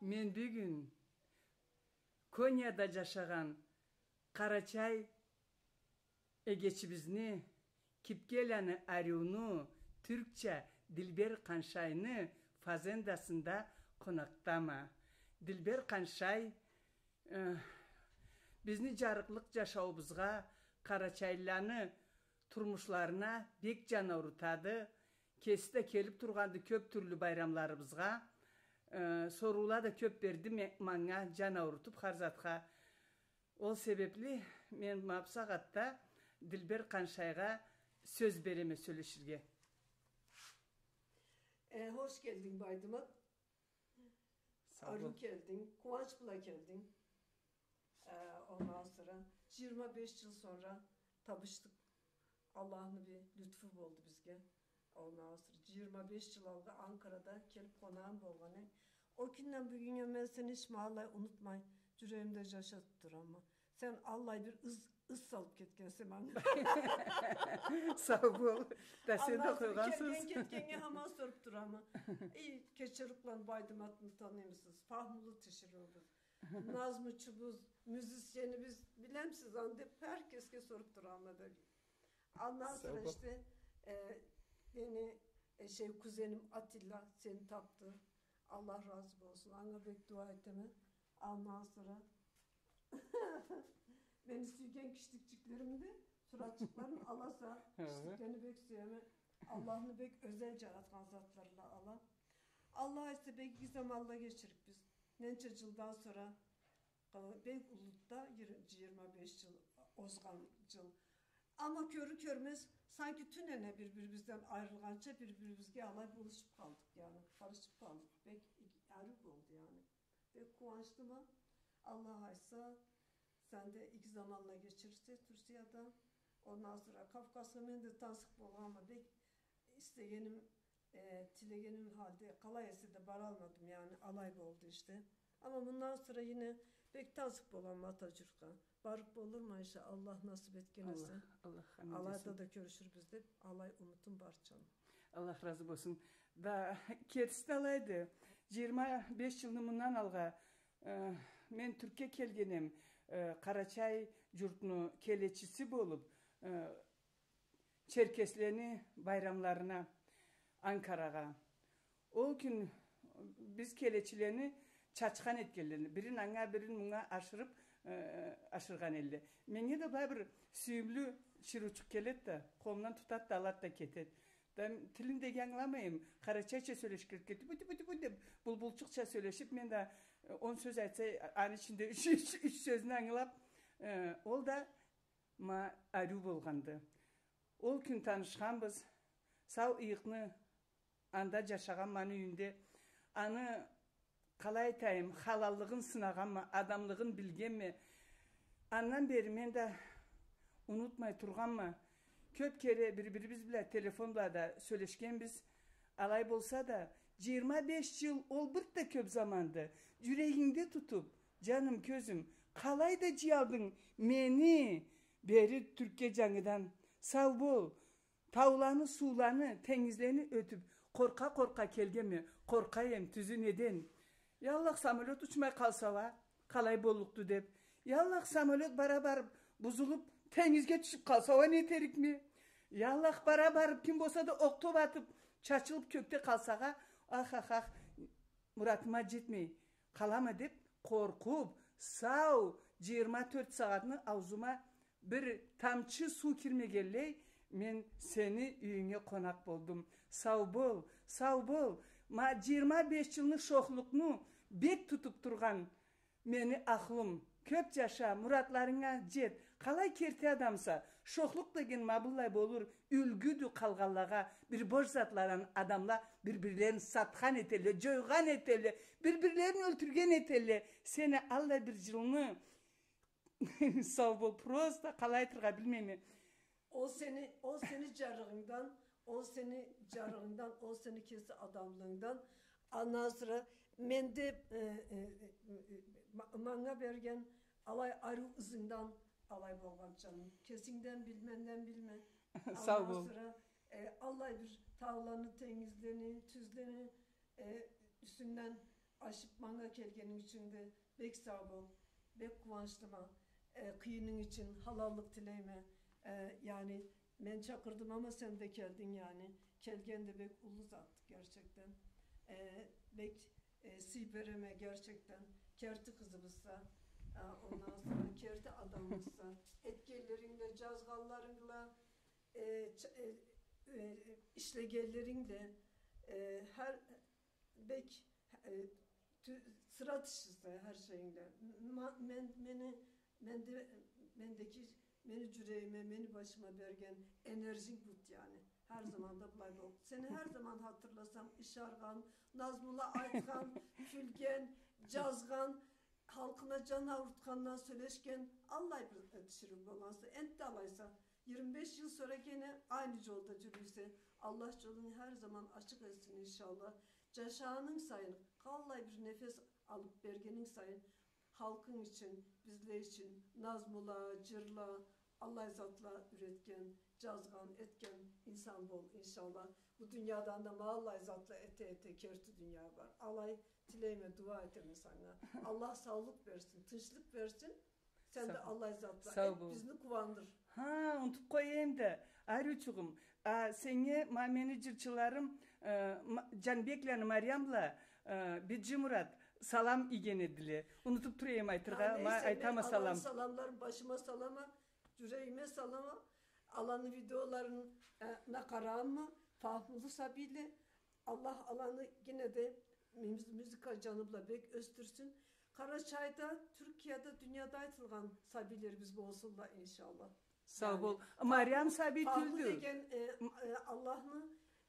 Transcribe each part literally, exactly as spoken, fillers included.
Мен бюгюн Коньяда джашагъан къарачай эгечибизни, Кипкеланы Ариуну, тюркча Дилбер Къаншайны фазендасында къонакъдама. Дилбер Къаншай, э, бизни джарыкълыкъ джашауубузгъа, къарачайлыланы турмушларына бек джан аурутады. Кеси да келип тургъанды кёп тюрлю байрамларыбызгъа. Э, соруула да кёп берди ме-, манга, джан аурутуп хар затха. Ол себепли мен ма бусагъатда Дилбер Къаншайгъа сёз береме сёлеширге. Э, хош келдинг, Байдымат. Сау бол. Ару келдинг, къууанч бла келдинг. Э, ондан сора джыйырма беш джыл сора табышдыкъ. Аллахны бир лютфу болду бизге. Ондан сора джыйырма беш джыл алгъа Анкарада келип къонагъым болгъан эди. Ол кюнден бюгюннге мен сени хич ма аллай унутмай, джюрегимде джашатып турама. Сен аллай бир ыз, ыз салып кетгенсе манга. Сау бол. Да сен да къойгъансыз. Келген кетгеннге хаман соруп турама. Эй, Кечерукъланы Байдыматны таныймысыз? Фахмулу тиширыуубуз, назмучубуз, мюзисенибиз, билемисиз аны деп, хар кесге соруп турама бир. Андан сора иште, э, мени, э, шей, кузеним Атилла сени тапды. Аллах разы болсун. Анга бек дуа этеме. Андан сора мени сюйген киштикчиклеримни, суратчыкъларын аласа, киштиклени бек сюеме. Аллахны бек ёзел джаратхан затларыла ала. Аллах айтса, бек иги заманла кечирикбиз. Ненча джылдан сора, э, бек уллуду да, джыйырма беш джыл, озгъан джыл. Амма кёрюр-кёрмез, санки тюнене бир-бирибизден айрылгъанча бир-бирибизге алай болушуп къалдыкъ, яни, къарышып къалдыкъ. Бек иги, ариу болду, яни. Бек къууанчлыма. Аллах айтса, сен да иги заманла кечирирсе Турцияда. Ондан сора Кавказха мен да тансыкъ болгъанма, бек истегеним, э, тилегеним халда, къалай эсе да баралмадым, яни, алай болду иште. Амма мындан сора ине бек тансыкъ боламма Атаджуртха. Барып болурма, иншаллах, Аллах насып этген эсе. Аллах, Аллах амин десин. Алайда да кёрюшюрбюз деп, алай умутум бар, джаным. Аллах разы болсун. Да, кертиси да алайды. Джыйырма беш джылны мындан алгъа, э, мен Тюркге келгенем, э, Къарачай джуртну келечиси болуп, э, черкеслени байрамларына Анкарагъа. Ол кюн биз келечилени чачхан этгенле. Бирин анга, бирин мунга ашырып, э, ашыргъан элле. Меннге да былай бир сюйюмлю тиширыучукъ келед да, къолумдан тутад да, алад да кетед. Да тилин да иги ангыламайма, къарачайча сёлешип кетед. Бу, бу, бу, бу деп, булбулчукъча сёлешип, мен да, э, он сёз айтса, аны ичинде юч, юч, юч сёзню ангылап, э, ол да ма ариу болгъанды. Ол кюн танышханбыз. Сау ыйыкъны анда джашагъанма аны юйюнде. Аны, къалай айтайым, халаллыгъын сынагъанма, адамлыгъын билгенме. Андан бери мен да унутмай тургъанма. Кёп кере бир-бирибиз бла телефон бла да сёлешгенбиз. Алай болса да, джыйырма беш джыл ол бир да кёп заманды. Джюрегингде тутуп, джаным, кёзюм, къалай да джыялдынг мени бери Тюркге джангыдан. Сау бол. Тауланы, сууланы, тенгизлени ётюп, къоркъа-къоркъа келгенме, къоркъа эм, тюзю, неден? Я Аллах, самолёт учмай къалса уа, къалай боллукъду деп. Я Аллах, самолёт бара барып бузулуп, тенгизге тюшюп къалса уа, не этерикме? Я Аллах, бара барып, ким болса да окъ-топ атып, чачылып кёкде къалсагъа, ах, ах, ах, муратыма джетмей къалама деп, къоркъуп, сау джыйырма тёрт сагъатны аузума бир тамчы суу кирмегенлей, мен сени юйюнге къонакъ болдум. Сау бол, сау бол. Ма джыйырма беш джылны шохлукъну бек тутуп тургъан мени ахлум. Кёп джаша, муратларынга джет. Къалай керти адамса, шохлукъ деген ма быллай болур, юлгюдю къалгъанлагъа, бир бош затлардан адамла бир-бирлерин сатхан этелле, джойгъан этелле, бир-бирлерин ёлтюрген этелле. Сени аллай бир джылны Сау бол, просто къалай айтыргъа билмейме. Ол сени, ол сени джарыгъынгдан, ол сени джарыгъынгдан, ол сени кеси адамлыгъынгдан. Андан сора менде, э, э, э, ма-, манга берген алай ариу ызынгдан алай болгъан, джаным. Кесингден билменден билме. Сау бол. Андан сора, э, аллай бир тауланы, тенгизлени, тюзлени, э, юсюнден ашыб манга келгенинг ючюн да бек сау бол. Бек къууанчлыма. Э, къыйынынг ючюн халаллыкъ тилейме. Э, яни, мен чакъырдым, ама сен да келдинг, яни. Келген да бек уллу затды, герчекден. Э, бек, э, сый береме, герчекден. Керти къызыбызса, э, ондан сора керти адамыбызса, этгенлеринг да, джазгъанларынг бла, э, ч-, э, э, ишлегенлеринг да, э, хар бек, э, тю-, сыра тышыса хар шейинг да. Ма-, мен, мени, менде, мендеки, мени джюрегиме, мени башыма берген энержинг буду, яни. Хар заманда былай бол. Сени хар заман хатырласам, ышаргъан, назмула айтхан, кюлген, джазгъан, халкъына джан аурутхандан сёлешген, аллай бир, э, тиширыу болгъанса, энтда алайса, джыйырма беш джыл сора гене айны джолда джюрюйсе, Аллах джолунгу хар заман ачыкъ этсин, иншаллах. Джашагъанынг сайын, къаллай бир нефес алыб бергенинг сайын, халкъынг ючюн, бизле ючюн назмула, джырла, аллай затла юретген, джазгъан, этген инсан бол, иншаллах. Бу дуниядан да ма аллай затла эте-эте керти дуния бар. Алай тилейме, дуа этеме санга. Аллах саулукъ берсин, тынчлыкъ берсин. Сен да аллай затла эт, бизни къууандыр. Ха, унутуб къояйым да, ариучугъум. А, сеннге ма мени джырчыларым, э, Ма-, Джанбекланы Мариям бла, э, Биджи Мурат салам ийген эдиле. Унутуб тура эдим айтыргъа, ма айтама салам. Аланы саламларын башыма салама, джюрегиме салама. Аланы видеоларына къарама, фахмулу сабийле. Аллах аланы гене да мюз-, музыка джаны бла бек ёсдюрсюн. Къарачайда, Тюркияда, дунияда айтылгъан сабийлерибиз болсунла, иншаллах. Сау бол. Мариям сабий тюлдю. Фахму деген, э, э, Аллахны,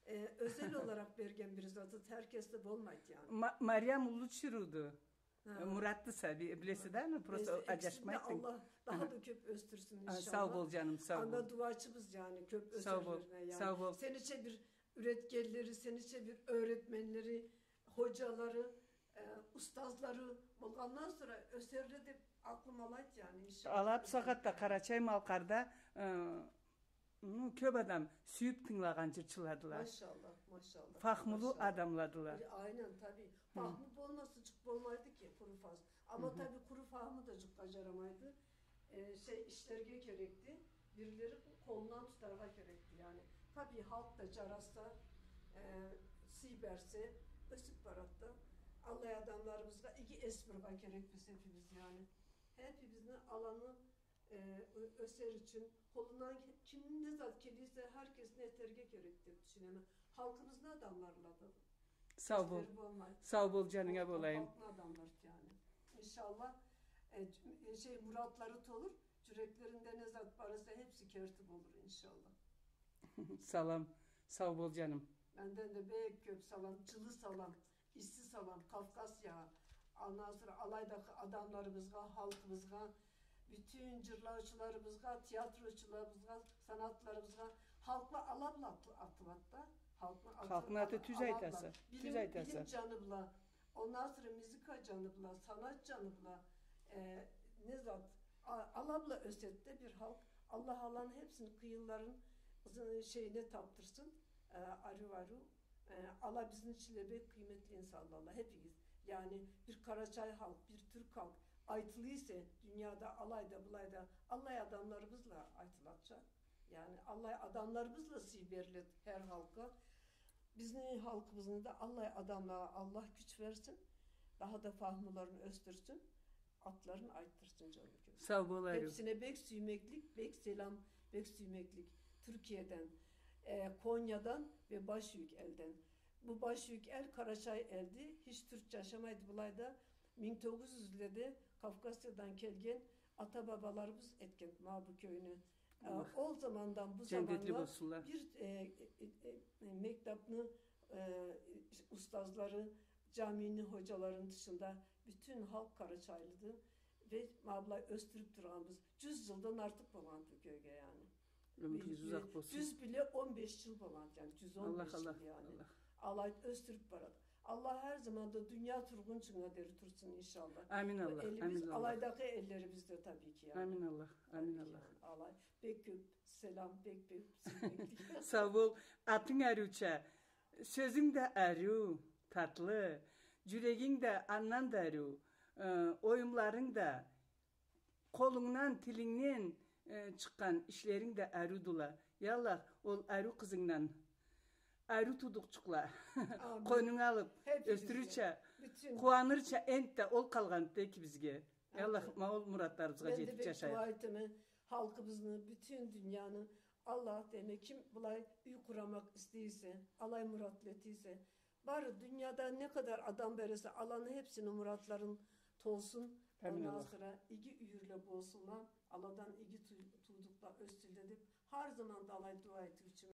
э, ёзел оларакъ берген бир заты, хар кесде болмайды, яни. Ма-, Мариям уллу тиширыуду. Ха. Э, Муратды сабий, билесе да, ну, просто аджашмайды. Аллах даха да кёб ёсдюрсюн, иншаллах. Сау бол, джаным, сау бол. Анга дуачыбыз, яни, кёб ёсерлерине, яни. Сау бол. Сенича бир юретгенлери, сенича бир ёретменлери, ходжалары, э, устазлары болгъандан сора ёсерле деб акъылым алайды, яни, иншаллах. Ала бусагъатда Къарачай-Малкъарда, э, ну, кёб адам сюйюб тынгылагъан джырчыладыла. Машаллах, машаллах. Фахмулу адамладыла. Э, айнен, таби. Фахму болмаса, джукъ болмайды ки, къуру фахму. Ама таби къуру фахму да джукъгъа джарамайды. Э, шей, ишлерге керекди. Бирлери къолундан тутаргъа керекди, яни. Таби, халкъ да джараса, э, сый берсе, ёсюб барады да. Аллай адамларыбызгъа иги эс бурургъа керекбиз хепибиз, яни. Хепибизни аланы, э, ёсер ючюн къолундан ким не зат келе эсе, хар кесине этерге керек деб тюшюнеме. Халкъыбызны адамларыладыла. Сау бол. Сау бол, джанынга болайым. Халкъны адамлары, яни. Иншаллах, э, шей, муратлары толур, джюреклеринде не зат бар эсе, хепси керти болур, иншаллах. Салам. Сау бол, джаным. Менден да бек кёб салам, джылы салам, исси салам Кавказгъа, андан сора алайдагъы адамларыбызгъа, халкъыбызгъа, бютюн джырлаучуларыбызгъа, театрчуларыбызгъа, санатларыбызгъа. Халкъла ала бла атылады да. Халкъны аты, тюз айтаса, тюз айтаса. Билим джаны бла, ондан сора музыка джаны бла, санат джаны бла, э, не зат, ала бла ёседи да бир халкъ. Аллах аланы хепсини къыйынларын шейине табдырсын, э, ариу-ариу. Э, ала бизни ичинде бек къыйметли инсанладыла, хепигиз. Яни, бир къарачай халкъ, бир тюрк халкъ айтыла эсе дунияда, алайда, былайда, аллай адамларыбызла айтылады. Яни, аллай адамларыбызла сый бериледи хар халкъгъа. Бизни халкъыбызны да аллай адамлагъа Аллах кюч берсин, даха да фахмуларын ёсдюрсюн. Атларын айтдырсын, джаным. Сау бол, ариу. Хепсине бек сюймеклик, бек селам, бек сюймеклик. Тюркияден, э, Коньядан ве Башюйюк элден. Бу Башюйюк эл Къарачай элди, хич тюрк джашамайды былайда. Минг тогъуз джюзледе Кавказиядан келген ата-бабаларыбыз этген ма бу кёйню. Э, ол замандан бу заманнга бир, э, э, э, мектебни, э, устазлары, джамини ходжаларыны тышында бютюн халкъ къарачайлыды. Ве ма былай ёсдюрюб тургъанбыз. Джюз джылдан артыкъ болгъанды бу кёйге, яни. Ёмюрюгюз узакъ болсун. Джюз бла он беш джыл болгъанды, яни, джюз он беш джыл, яни. Аллах, Аллах. Алайды, ёсдюрюб барады. Аллах хар заманда дуния тургъунчунга дери турсун, иншаллах. Амин, Аллах, амин, Аллах. Алайдагъы эллерибизде, таби ки, яни. Амин, Аллах, амин, Аллах. Алай. Бек кёб селам, бек, бек сюймеклик. Сау бол. Атынг ариуча. Сёзюнг да ариу, татлы. Джюрегинг да андан да ариу, э, оюмларынг да, къолунгдан, тилингден, э, чыкъгъан ишлеринг да ариудула. Я Аллах, ол ариу къызынгдан ариу туудукъчукъла къойнунга алыб, ёсдюрюрча, къууанырча энтда ол къалгъанды эки бизге. Я Аллах, ма ол муратларыбызгъа джетиб джашайыкъ. Мен да бек дуа этеме халкъыбызны, бютюн дунияны. Аллах, демек, ким былай юй къурамакъ истей эсе, алай муратлы эте эсе, бары дунияда не къадар адам бар эсе, аланы хепсини муратларын толсун. Амин Аллах. Андан сора иги юйюрле болсунла, аладан иги ту-, туудукъла ёссюнле деб, хар заманда алай дуа этиучюме.